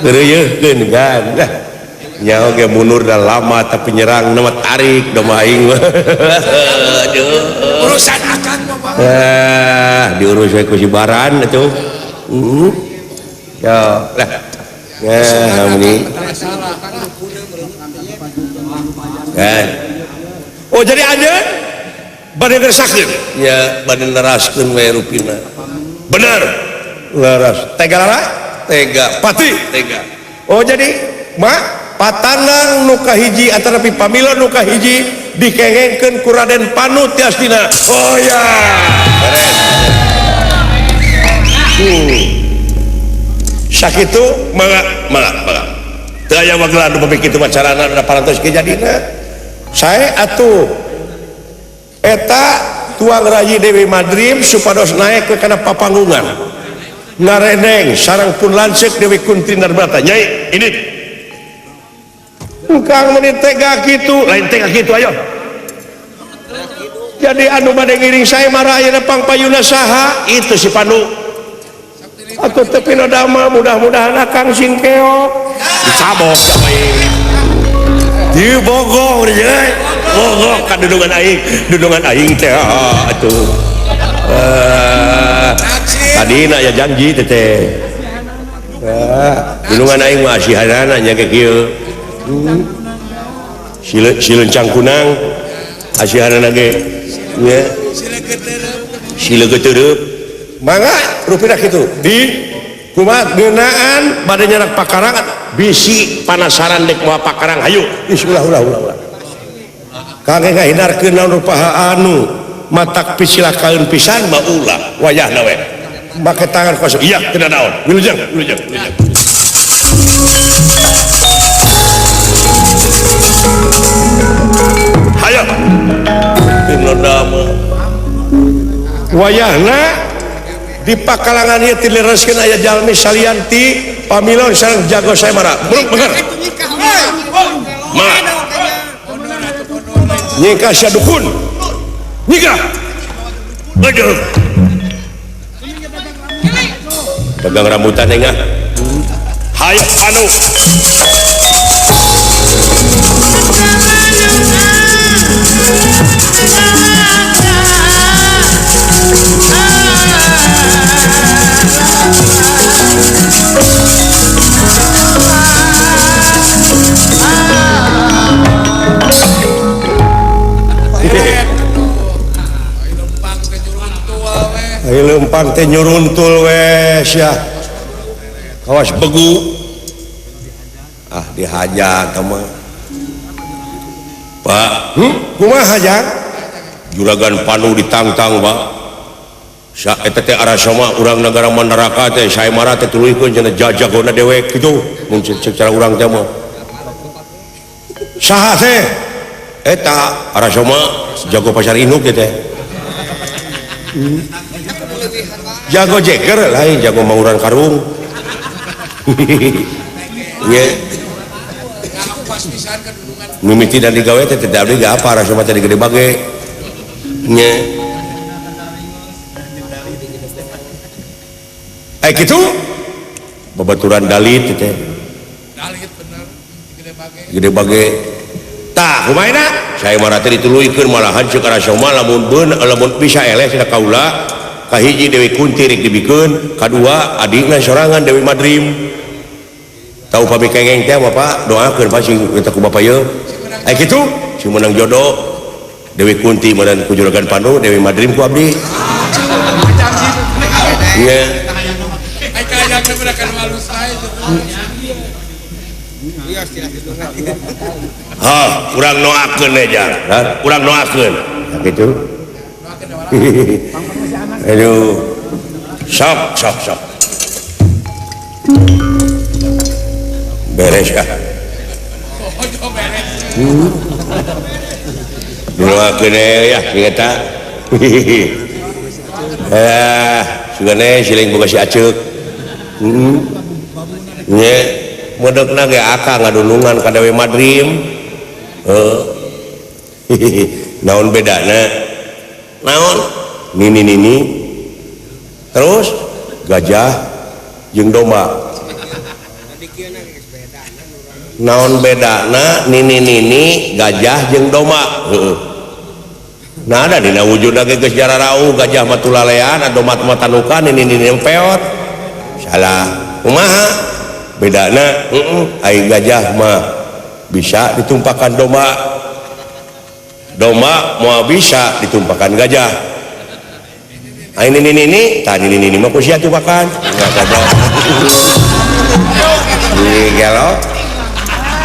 Geureuyeun kan. Lah nyaho ge mundur dah lama tapi nyerang nama tarik domba aing. Aduh. Urusan akang mah Pak. Ah, diurus we ku si Baran atuh. Ya, lah. Ya, meni. Kan. Oh, jadi anjeun bade ngersakkeun? Ya, bade neraskeun we rupina. Bener. Leres. Tega lara? Tega. Pati. Tega. Oh, jadi mak patanang nu kahiji antara pamilon nu kahiji dikengengkeun ku Raden Panu tiastina. Oh ya. Beres. Sakitu mangga mangga mangga. Teu aya wagelan nu kitu mah carana da parantos ge jadina. Sae atuh eta tuang rayi Dewi Madrim supados naek ke kana papanggungan. Ngareneng sareng pun lanceuk Dewi Kunti Narbata. Nyai, ini Kang meni tega kitu, lain tega kitu ayo. Jadi anu bade ngiring saya marah ayeuna pangpayuna saha? Itu si Pandu. Atuh teu pinodama mudah-mudahan akang sing keok. Dicabok sama aing. Dibogong deui. Bogong ka dudungan aing teh atuh. Tadi nak ya janji teteh. Dudungan aing mah asihanana nya ke kieu. Silencang kunang asihanana ge nya. Silegeuteureub. Mangga rupina kitu. Di kumaha ngeunaan bade nyarak pakarangan bisi panasaran dek moal pakarang hayu. Ih ulah ulah ulah ulah. Kangge ngahindarkeun naon rupaha anu matak pisilakaeun pisan mah ulah wayahna we. Make tangan kosong. Iya, teu naon. Wilujeng, wilujeng, wilujeng. Hayo. Teu nodama. Wayahna di pakalangan ieu tilereskeun aya jalmi salianti pamilon sareng jago Saemara. Belum bener. Ma. Nyingkah sia dukun. Nyingkah. Aduh. Pegang rambutan engah. Hayo Panu. Lempang teh nyuruntul we sia. Kawas begu. Ah dihajar kamu. Pak, kumaha jang? Juragan Panu ditangtang, Pak. Sa eta teh arasoma urang nagara Mandaraka teh Saemara teh tuluykeun cenah jajagona dewek kitu mun secara urang teh mah. Saha teh? Eta arasoma jago pasar induk teh. Jago jeger lain jago mauran karung. Ye. Mimiti dan digawe teh teh abdi ge apa rasoma teh gede bage. Nya. Eh kitu babaturan dalit teh. Dalit bener gede bage. Gede bage. Tah kumaha Saemara teh dituluykeun malahan ceuk arasoma lamun beun lamun bisa eleh cenah kaula. Kahiji Dewi Kunti rek dibikeun, kadua adikna sorangan Dewi Madrim. Tahu pami kengeng teh Bapak doakeun Pak sing eta ku Bapak ieu. Aya kitu sing menang jodoh Dewi Kunti meureun ku Juragan Pandu, Dewi Madrim ku abdi. Nya. Ha, urang doakeun we jang. Urang doakeun. Kitu. Aduh, sok sok sok beres ya. Doakeun ya kita. Sugane siling boga si Aceuk. Nya modokna ge akang ngadulungan ka Dewi Madrim. Heuh. Naon bedana? Naon? Nini nini. Terus gajah jeung domba. Naon bedana nini-nini gajah jeung domba heeh. Nah ada dina wujudna ge geus jararau gajah mah tulalean domba mah tanukan nini-nini peot. Salah. Kumaha? Bedana heeh ai gajah mah bisa ditumpakan domba. Domba moal bisa ditumpakan gajah. Ai nini-nini tah nini-nini mah ku sia tumpakan. Enggak goblok. Ih gelo.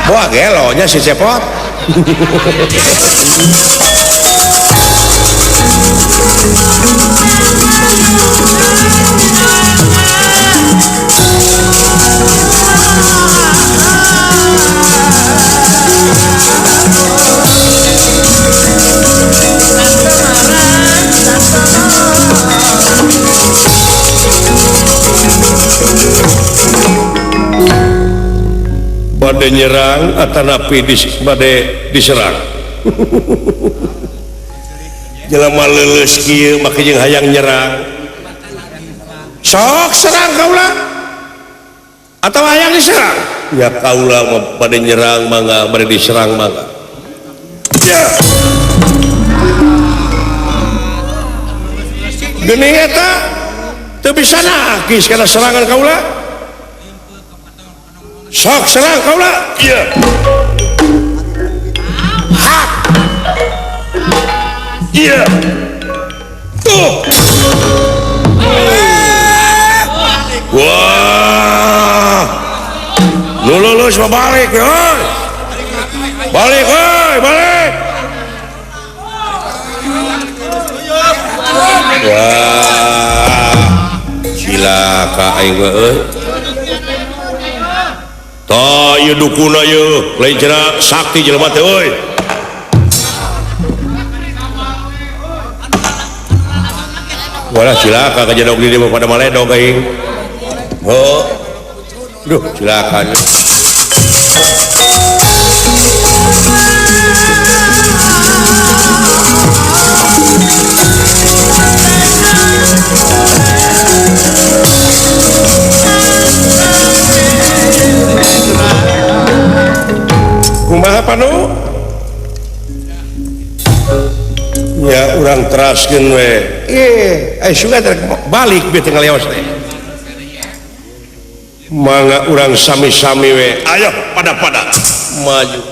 Wah gelonya si cepot. Bade nyerang atanapi bade diserang. Jelema leuleus kieu make jeung hayang nyerang. Sok serang kaula atau hayang diserang? Ya kaula mah bade nyerang mangga, bade diserang mangga. Ya. Geuning eta teu bisa nakis kana serangan kaula. Sok serang kaula. Iya. Hak. Iya. Tuh. Wah. Nu lulus mah balik euy. Balik euy, balik. Wah. Cilaka aing euy. Tah ieu dukuna ieu lain cenah sakti jelema teh euy. Walah cilaka kajedog di dieu pada maledog aing. Heuh. Duh cilaka. Kumaha panu? Ya urang teraskeun we. Eh, suka balik bieu teh ngaleos teh. Mangga urang sami-sami we. Ayo pada-pada maju.